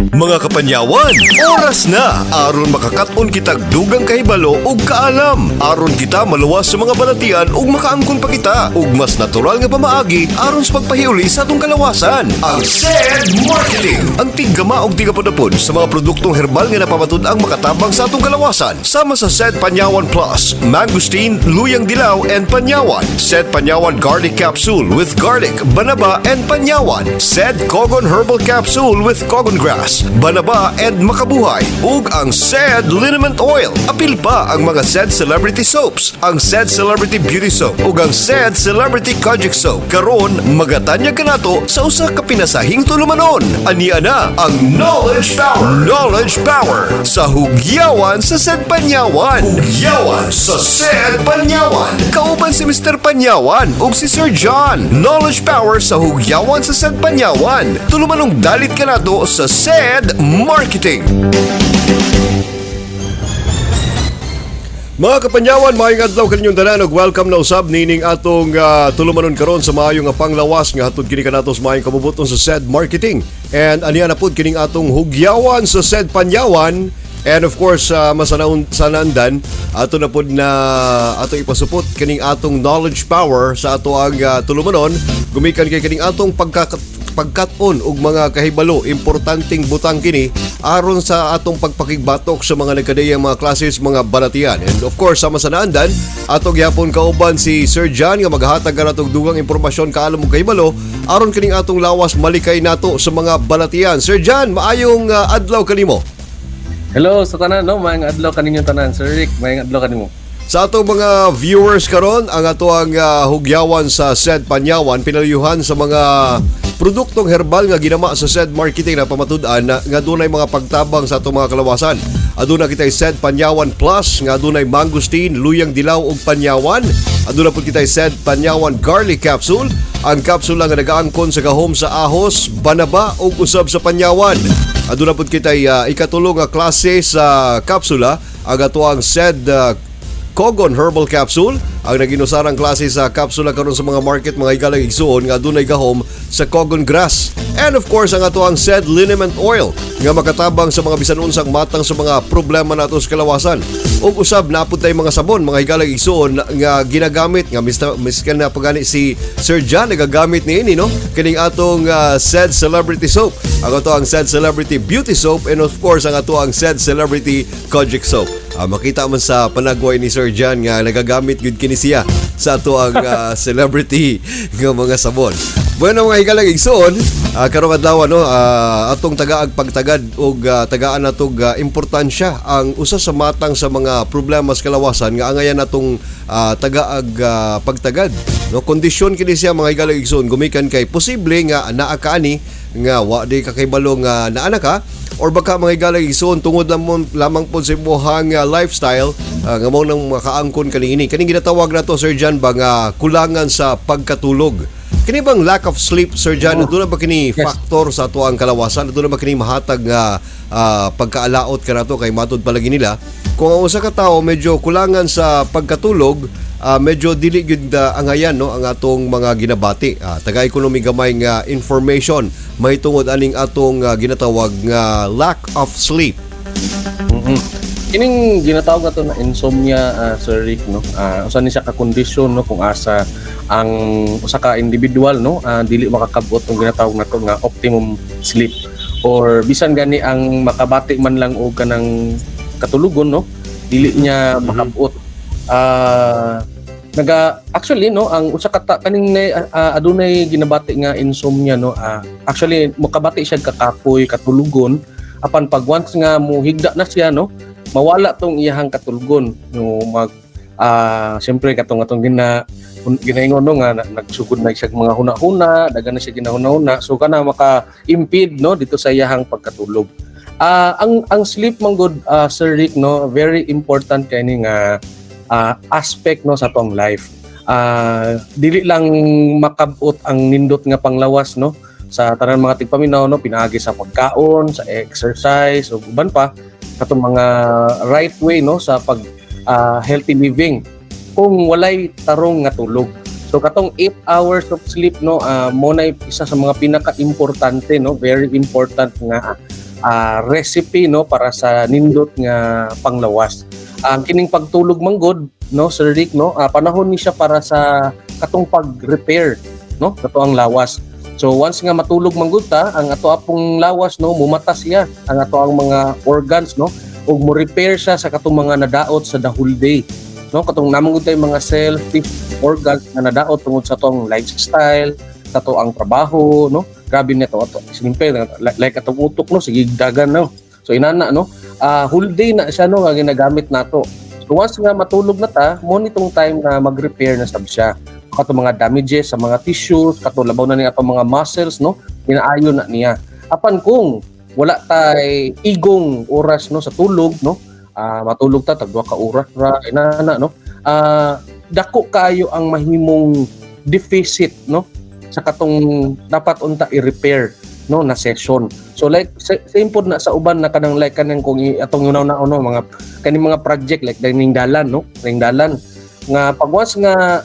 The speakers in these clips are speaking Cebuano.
Mga kapanyawan, oras na aron makakat-on kitag dugang kahibalo ug kaalam. Aron kita maluwas sa mga balatian ug makaangkon pa kita ug mas natural nga pamaagi aron sa pagpahiuli sa atong kalawasan. Ang SED Marketing, ang tiggama og tigapudapod sa mga produktong herbal nga napamatud-ang makatabang sa atong kalawasan. Sama sa SED Panyawan Plus, Mangosteen, Luyang Dilaw and Panyawan. SED Panyawan Garlic Capsule with garlic, banaba and panyawan. SED Kogon Herbal Capsule with Kogon Grass, banaba and makabuhay. Ug ang SED Liniment Oil. Apil pa ang mga SED Celebrity Soaps, ang SED Celebrity Beauty Soap ug ang SED Celebrity Kojic Soap. Karon magatanyag kanato sa usa ka pinasahing tulumanon. Ania na ang Knowledge Power. Knowledge Power sa Hugyawan sa SED Panyawan. Hugyawan sa SED Panyawan. Kauban si Mr. Panyawan ug si Sir John. Knowledge Power sa Hugyawan sa SED Panyawan. Tulumanong dalit kanato sa SED Marketing. Mga kapanyawan, maayong adlaw kaninyong tanan ug welcome na usab nining atong tulumanon karon sa maayo nga panglawas nga hatod kini kanato sa maayong kabubuton sa SED Marketing. And aniya na pud kining atong hugyawan sa SED Panyawan. And of course, masanaon sa naandan, ato na pud na ato ipasupot kining atong knowledge power sa ato ang tulumanon gumikan kay kining atong pagkat-on og mga kahibalo, importanteng butang kini aron sa atong pagpakigbatok sa mga nagkadayang mga klases mga balatian. And of course, sama sa naandan, ato gihapon kauban si Sir John nga maghatag kanatong dugang impormasyon, kaalam ug kahibalo aron kining atong lawas malikay nato sa mga balatian. Sir John, maayong adlaw kanimo. Hello sa tanan, no, maayong adlaw kaninyo tanan. Sir Rick, maayong adlaw kanimo. Sa atong mga viewers karon, ang ato ang hugyawan sa SED Panyawan, pinalayuhan sa mga produktong herbal nga ginama sa SED Marketing na pamatud-an na nga dunay mga pagtabang sa atong mga kalawasan. Aduna kitay SED Panyawan Plus nga adunay mangosteen, luyang dilaw ug panyawan. Aduna pud kitay SED Panyawan Garlic Capsule, ang kapsula nga nagaangkon sa gahom sa ahos, banaba ug usab sa panyawan. Aduna pud kitay ikatulo nga klase sa kapsula, ang atoang SED Kogon Herbal Capsule, ang naginusarang klase sa kapsula karon sa mga market, mga higalang igsuon, nga adunay gahom sa Kogon Grass. And of course, ang ato ang SED Liniment Oil nga makatabang sa mga bisan unsang matang sa mga problema nato sa kalawasan. Ug usab napud tay mga sabon, mga higalang igsuon, nga ginagamit nga Mr. Miskan na pagani si Sir John nagagamit niini, no, kining atong SED Celebrity Soap, ang ato ang SED Celebrity Beauty Soap and of course ang ato ang SED Celebrity Kojic Soap. Makita man sa panagway ni Sir John nga nagagamit gyud kini siya sa ato ang celebrity nga mga sabon. Bueno, mga higalang igsoon, karong adlaw, no, atong tagaag pagtagad og tagaan natog importansya ang usa sa matang sa mga problema sa kalawasan nga angayan natong tagaag pagtagad. No, kondisyon kini siya, mga higalang igsoon, gumikan kay posible nga naa ka ani nga wa di ka kaybalo nga naa na ka or baka, mga higalang igsoon, tungod lamang po sa imong lifestyle nga mao nang makaangkon kaniini. Kaning ginatawag nato, Sir John, ba nga kulangan sa pagkatulog. Kini bang lack of sleep, Sir John, aduna ba kini factor sa ato ang kalawasan? Aduna ba kini mahatag nga pagkaalaot kanato? Kay matud palagi nila, kung ang usa ka tawo medyo kulangan sa pagkatulog, medyo dili gyud angayan, no, ang atong mga ginabati. Tagay kuno mi gamay nga information mahitungod aning atong ginatawag nga lack of sleep. Kining ginatawag nato na insomnia, Sir Rick, no. Usa ni siya ka kondisyon, no, kung asa ang usa ka individual, no, dili makakabot ng ginatawag nato nga optimum sleep or bisan gani ang makabati man lang og kanang katulugon, no, dili niya makabot. Naga actually, no, ang usa ka kaning adunay ginabati nga insomnia, no, actually makabati siya kakapoy katulugon, apan pag once nga muhigda na siya, no, mawala tong iyahang katulugon, no. Mag siyempre katong atong ginaingon, no, nga nagsugod na siya mga huna-huna, dagan na siya ginahuna-huna, so kana maka-impede, no, dito sa iyahang pagkatulog. Ang sleep man gud, Sir Rick, no, very important kay ni nga aspect, no, sa atong life. Dili lang makabot ang nindot nga panglawas, no, sa tanan mga tigpaminaw, no, pinaagi sa pagkaon, sa exercise ug uban pa katong mga right way, no, sa pag healthy living kung walay tarong nga tulog. So katong 8 hours of sleep, no, mo na isa sa mga pinaka-importante, no, very important nga Recipe, no, para sa nindot nga panglawas. Ang kining pagtulog manggod, no, Sir Rick, no, panahon ni siya para sa katong pag-repair, no, kato ang lawas. So once nga matulog manggod ta, ang ato apong lawas, no, mumata siya ang ato ang mga organs, no, ug mo repair siya sa katong mga nadaot sa the whole day. No, katong namang tay mga cell, organs nga nadaot tungod sa atong lifestyle, sa ato ang trabaho, no. Grabe nito ato. Simple like atong utok, no, sige dagan, no. So inana, no, whole day na siya, no, nga ginagamit nato. So once nga matulog na ta, mo nitong time na mag-repair na sab siya. Kato mga damages sa mga tissues, kato labaw na ni atong mga muscles, no, inaayo na niya. Apan kung wala tay igong oras, no, sa tulog, no, matulog ta tag 2 ka oras ra inana, no, dako kayo ang mahimong deficit, no, sa katong dapat unta i-repair, no, na session. So like same pod na sa uban na kanang like kanang kung atong una na, no, mga kaning mga project like dining dalan, no, dining dalan nga pag once nga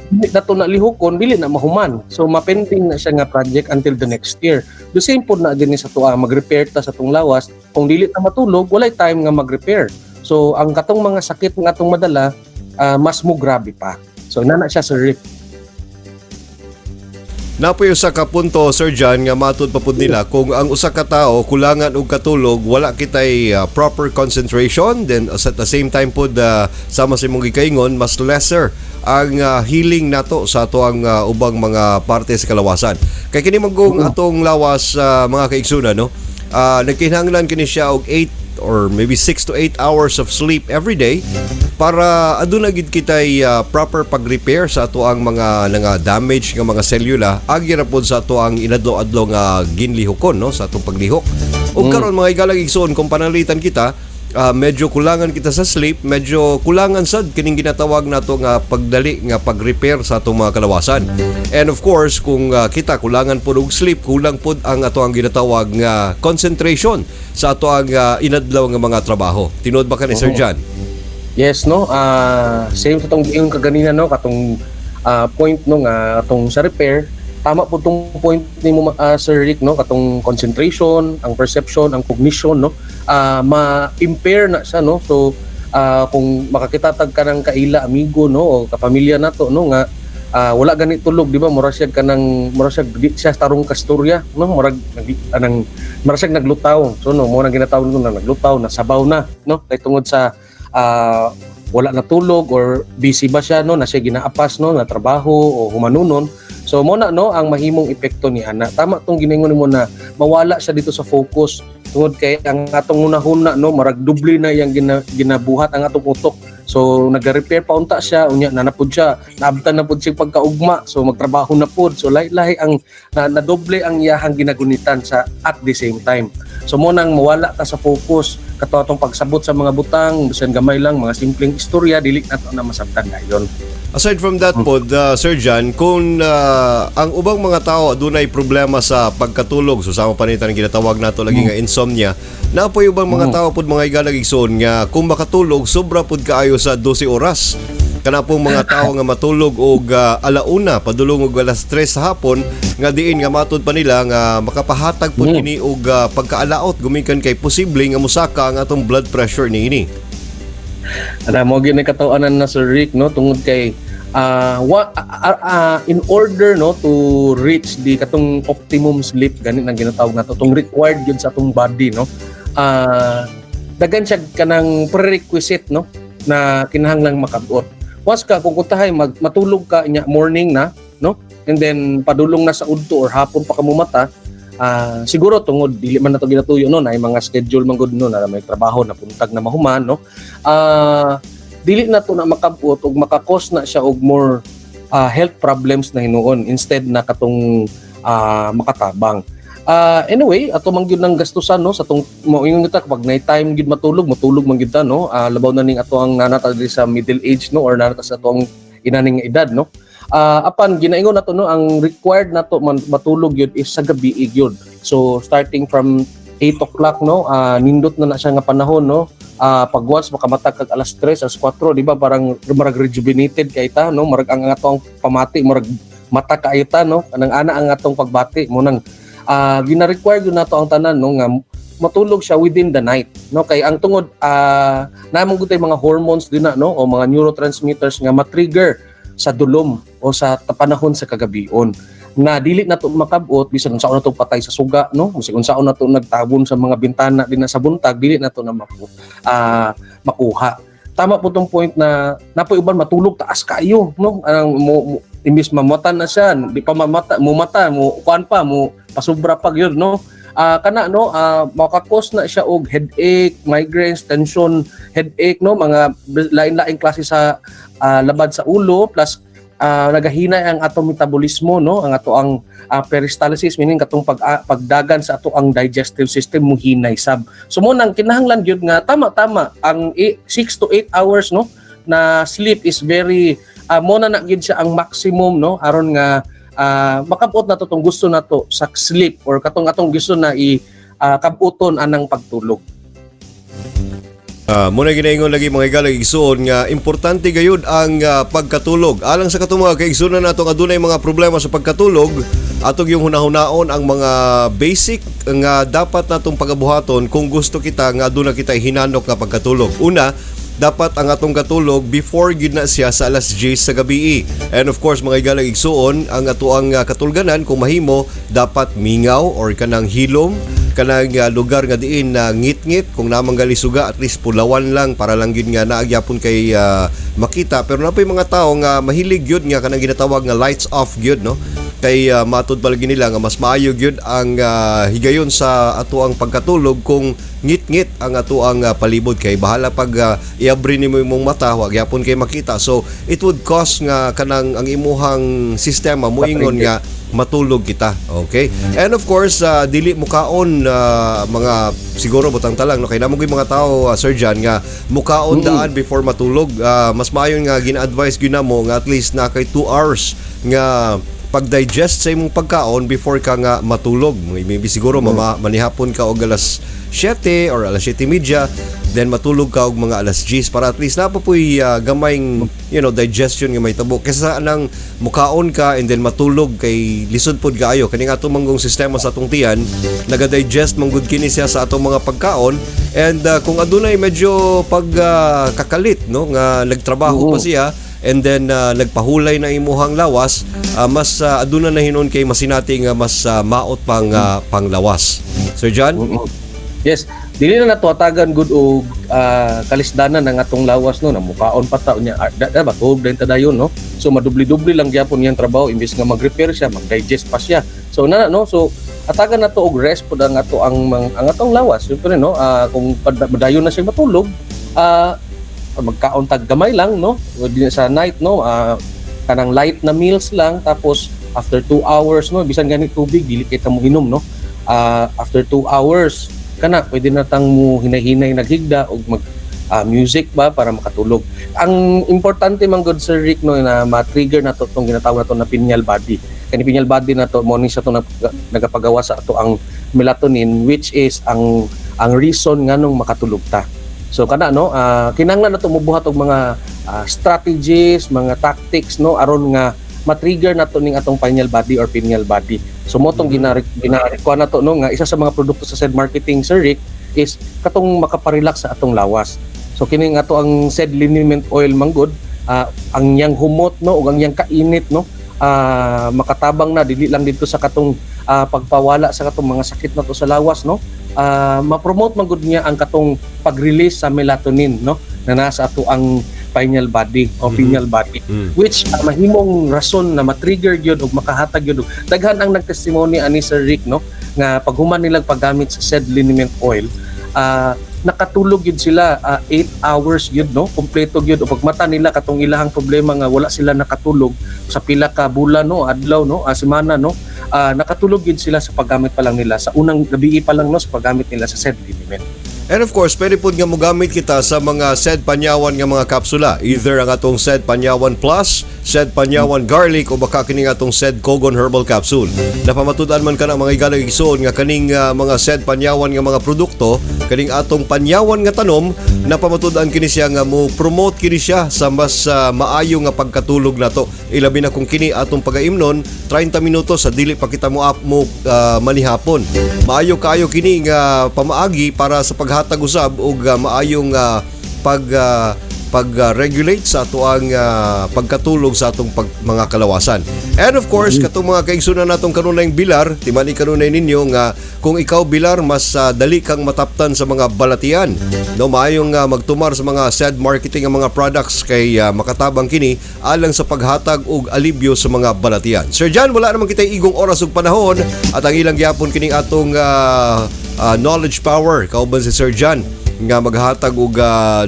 dili na to na lihukon, dili na mahuman. So mapending na siya nga project until the next year. The same pod na din sa tuwa, mag-repair ta sa tong lawas. Kung dili ta matulog, walay time nga mag-repair. So ang katong mga sakit nga atong madala, mas mo grabe pa. So nana siya, Sir Rick. Napoy usa ka punto, Sir John, nga matud pa pud nila kung ang usa ka tawo kulangan og katulog, wala kitay proper concentration, then at the same time pud, sama sa imong gikaingon, mas lesser ang healing nato sa ato ang ubang mga parte sa kalawasan. Kay kini magong atong lawas, mga kaigsunan, no, nagkinahanglan kini siya og 8 or maybe 6 to 8 hours of sleep every day para aduna gid kitay proper pag-repair sa ato ang mga nga damage nga mga selula agi ra pod sa ato ang inadlaw-adlaw nga ginlihokon, no, sa atong paglihok. Ug karon, mga igalang igsoon, kung pananglitan kita medyo kulangan kita sa sleep, medyo kulangan sad kining ginatawag nato nga pagdali nga pag-repair sa atong mga kalawasan. And of course, kung kita kulangan pod og sleep, kulang pod ang ato ang ginatawag nga concentration sa ato ang inadlaw nga mga trabaho. Tinuod ba kani, Sir John? Yes, no. Same sa tong giingon kaganina, no, katong point, no, nga atong sa repair. Tama po tong point nimo, Sir Rick, no, katong concentration, ang perception, ang cognition, no, ma-impair na siya, no. So kung makakita tag ka ng kaila, amigo, no, o kapamilya nato, no, nga wala gani tulog, di ba, mura siya kanang mura siya di siya tarong kasturya, no, murag nag, anang mura siya naglutaw. So no, mo nang ginatawag no na naglutaw na, sabaw na, no, kay tungod sa wala natulog or busy ba siya, no, na siya ginaapas, no, na trabaho o humanunon. So mo na, no, ang mahimong epekto ni ana. Tama tong giningon nimo na mawala siya dito sa focus tungod kay ang atong hunahuna, no, marag doble na yang ginabuhat ang atong utok. So nag-repair pa unta siya, unya na napud siya, naabtan na pud siya pagkaugma, so magtrabaho na pud. So lahi-lahi ang na, nadoble ang iyahang ginagunitan sa at the same time. So mo nang mawala ta sa focus kato atong pagsabot sa mga butang, bisan gamay lang, mga simpleng istorya, dili nato na masabtan dayon. Aside from that pod, Sir John, kung ang ubang mga tao adunay problema sa pagkatulog, so sama pa nito ang ginatawag nato lagi nga insomnia, napoy ubang mga tao pod, mga igalang igsoon, nga kung makatulog sobra pod kaayo sa 12 oras. Kana pong mga tao nga matulog og alauna padulong og alas 3 sa hapon, nga diin nga matud pa nila nga makapahatag pod kini og pagkaalaot gumikan kay posible nga mosaka ang atong blood pressure niini. Ana mo gyud katawanan na, Sir Rick, no, tungod kay in order, no, to reach the katong optimum sleep gani nang ginatawag nato, tong required gyud sa atong body, no, daghan siya kanang prerequisite, no, na kinahanglang makabot. Once ka kung kuntahay matulog ka nya morning na, no, and then padulong na sa udto or hapon pa ka mumata, siguro tungod dili man nato ginatuyo, no, na mga schedule man gud, no, na may trabaho na puntag na mahuman, no, dili na to na makabot ug makakos na siya og more health problems na hinuon instead na katong makatabang. Anyway, ato man gyud nang gastusan, no, sa tong moingon kita kapag nay time gyud matulog, matulog man gyud ta, no. Labaw na ning ato ang nanata diri sa middle age, no, or nanata sa atong inaning edad, no. Apan ginaingon nato, no, ang required nato man matulog gyud is sa gabi gyud. So starting from 8 o'clock, no, nindot na na siya nga panahon, no. Pag once makamata kag alas 3, alas 4, di ba, parang marag rejuvenated kay ta, no, marag ang atong pamati marag mata kaayo ta, no, kanang ana ang atong pagbati mo nang gina-require gyud nato ang tanan, no, nga Matulog siya within the night, no, kay ang tungod namong gud mga hormones din na, no, o mga neurotransmitters nga ma-trigger sa dulom o sa panahon sa kagabion na dili na to makabot bisan unsaon na to patay sa suga, no, bisag unsaon na to nagtabon sa mga bintana din na sa buntag, dili na to na makuha. Tama po tong point na napoy uban matulog taas kayo, no, ang mo imbis mamata na siya, di pa mamata, mumata mo kuan pa mo pasubra pa gyud, no. Kana, no, maka-cause na siya og headache, migraines, tension headache, no, mga lain-laing klase sa labad sa ulo, plus nagahina ang atong metabolismo, no, ang ato ang peristalsis, meaning katong pagdagan sa ato ang digestive system muhinay sab. So mo nang kinahanglan gyud nga tama-tama ang 6 to 8 hours, no, na sleep is very mo na na gyud siya ang maximum, no, aron nga makabot na to tong gusto na to sa sleep or katong atong gusto na i kabuton anang pagtulog. Muna ginaingon lagi, mga higala igsuon, nga importante gayud ang pagkatulog. Alang sa katong mga kaigsuonan nato nga adunay mga problema sa pagkatulog, atong yung hunahunaon ang mga basic nga dapat natong pagabuhaton kung gusto kita nga aduna kita hinanok nga pagkatulog. Una, dapat ang atong katulog before gyud na siya sa alas 10 sa gabi. And of course, mga higalang igsuon, ang atoang katulganan kung mahimo dapat mingaw or kanang hilom, kanang lugar nga diin na ngit-ngit. Kung namang gali suga, at least pulawan lang para lang gyud nga naagyapon kay makita. Pero napoy mga tao nga mahilig gyud nga kanang ginatawag nga lights off gyud, no, kay matud palagi nila nga mas maayo gyud ang higayon sa atoang pagkatulog kung ngit-ngit ang atoang palibot, kay bahala pag iabri nimo imong mata, wa gyapon kay makita. So it would cause nga kanang ang imuhang sistema moingon nga matulog kita, okay? And of course, dili mukaon mga siguro butang talang, no, kay namo gyud mga tao, Sir John, nga mukaon daan before matulog. Mas maayo nga gina-advise gyud namo nga at least na kay 2 hours nga pag-digest sa imong pagkaon before ka nga matulog. Maybe siguro manihapon ka og alas 7 or alas 7:30, then matulog ka og mga alas 10 para at least naa pa poy gamayng digestion nga mahitabo kaysa nang mukaon ka and then matulog, kay lisod pod kaayo kani nga atong manggong sistema sa atong tiyan, naga-digest man gud kini siya sa atong mga pagkaon. And kung adunay medyo pag kakalit, no, nga nagtrabaho pa siya and then nagpahulay na imuhang lawas, mas aduna na hinon kay masinati nga mas maot pang panglawas, Sir John. Yes, dili na nato hatagan gud og kalisdanan ang atong lawas, no, na mukaon pa ta unya, da, da, tuhog din ta dayon, no. So madubli-dubli lang gyapon niyang trabaho, imbes nga mag-repair siya, mag-digest pa siya. So na, no, so hatagan nato og rest pud ang atong lawas. Syempre, no, kung madayon na siya matulog, magkaon tag gamay lang, no, o di sa night, no, kanang light na meals lang, tapos after 2 hours, no, bisan gani tubig dili kay ta mo inom, no. After 2 hours kana pwede na tang mo hinay-hinay naghigda og mag music ba para makatulog. Ang importante man gud, Sir Rick, no, na ma-trigger na to tong ginatawag na to na pineal body. Kani pineal body na to mo ni siya to nagapagawa sa ato ang melatonin, which is ang reason nganong makatulog ta. So kana, no, kinahanglan na to mobuhat og mga strategies, mga tactics, no, aron nga ma-trigger na to ning atong pineal body or pineal body. So mo tong gina na to, no, nga isa sa mga produkto sa said marketing, Sir Rick, is katong makaparelax sa atong lawas. So kining ato ang said liniment oil manggod, ang yang humot, no, ug ang yang kainit, no, makatabang na dili lang dito sa katong pagpawala sa katong mga sakit na to sa lawas, no, ma-promote man gud niya ang katong pag-release sa melatonin, no, na nasa ato ang pineal body o pineal body, which mahimong rason na ma-trigger gyud og makahatag gyud og daghan ang nagtestimony ani, Sir Rick, no, nga paghuman nilang paggamit sa said liniment oil, nakatulog gyud sila 8 hours gyud, no, kompleto gyud, o pagmata nila katong ilahang problema nga wala sila nakatulog sa pila ka bulan, no, adlaw, no, semana, no, nakatulog gyud sila sa paggamit pa lang nila sa unang gabi pa lang, no, sa paggamit nila sa said liniment. And of course, pwede pod nga mogamit kita sa mga Sed Panyawan nga mga kapsula. Either ang atong Sed Panyawan Plus, Sed Panyawan Garlic o baka kining atong Sed Kogon Herbal Capsule. Napamatud-an man kana, mga higalang igsoon, nga kaning mga Sed Panyawan nga mga produkto, kaning atong panyawan nga tanom, napamatud-an kini siya nga mo promote kini siya sa mas maayo nga pagkatulog nato. Ilabi na kung kini atong pagaimnon 30 minuto sa dili pa kita mo up mo manihapon. Maayo kaayo kini nga pamaagi para sa paghatag usab og maayong pag regulate sa atoang pagkatulog sa atong mga kalawasan. And of course, katong mga kaigsunan natong kanunayng bilar, timani kanunay ninyo nga kung ikaw bilar, mas dali kang mataptan sa mga balatian. No, maayong magtumar sa mga Sed Marketing ang mga products kay makatabang kini alang sa paghatag og alibyo sa mga balatian. Sir John, wala naman kita igong oras ug panahon at ang ilang gyapon kining atong knowledge power kauban si Sir John nga maghatag og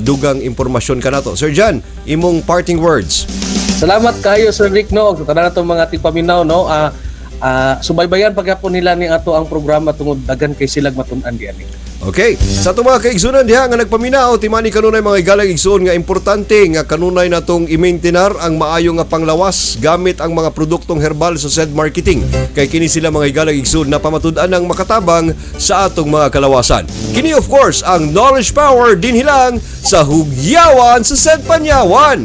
dugang impormasyon kanato. Sir John, imong parting words. Salamat kayo, Sir Rick, no, ug sa tanan natong mga tigpaminaw, no, subaybayan pagyapon nila ni ato ang programa tungod daghan kay silag matun-an diani. Okay, sa atong mga kaigsunan diha nga nagpaminaw, timani kanunay, mga igalang igsoon, nga importante nga kanunay natong i-maintainer ang maayo nga panglawas gamit ang mga produktong herbal sa Sed Marketing. Kay kini sila, mga igalang igsoon, na pamatud-an ang makatabang sa atong mga kalawasan. Kini, of course, ang knowledge power dinhi lang sa Hugyawan sa Sed Panyawan.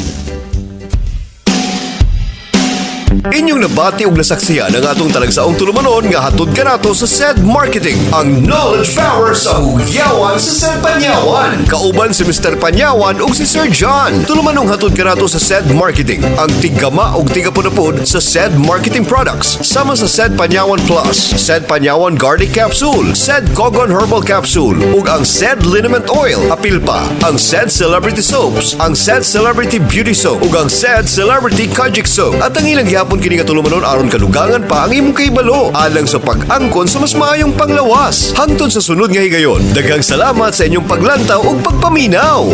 Inyong nabati ug nasaksihan ang atong talagsaong tulumanon nga hatod kanato sa Sed Marketing, ang knowledge power sa Hugyawan sa Sed Panyawan. Kauban si Mr. Panyawan ug si Sir John. Tulumanong hatod kanato sa Sed Marketing, ang tiggama ug tigapunapod sa Sed Marketing products. Sama sa Sed Panyawan Plus, Sed Panyawan Garlic Capsule, Sed Kogon Herbal Capsule, ug ang Sed Liniment Oil. Apil pa ang Sed Celebrity Soaps, ang Sed Celebrity Beauty Soap, ug ang Sed Celebrity Kojic Soap. At ang ilang gihapon kini nga tulumanon aron kadugangan pa ang imong kahibalo alang sa pag-angkon sa mas maayong panglawas. Hangtod sa sunod nga higayon, daghang salamat sa inyong paglantaw ug pagpaminaw.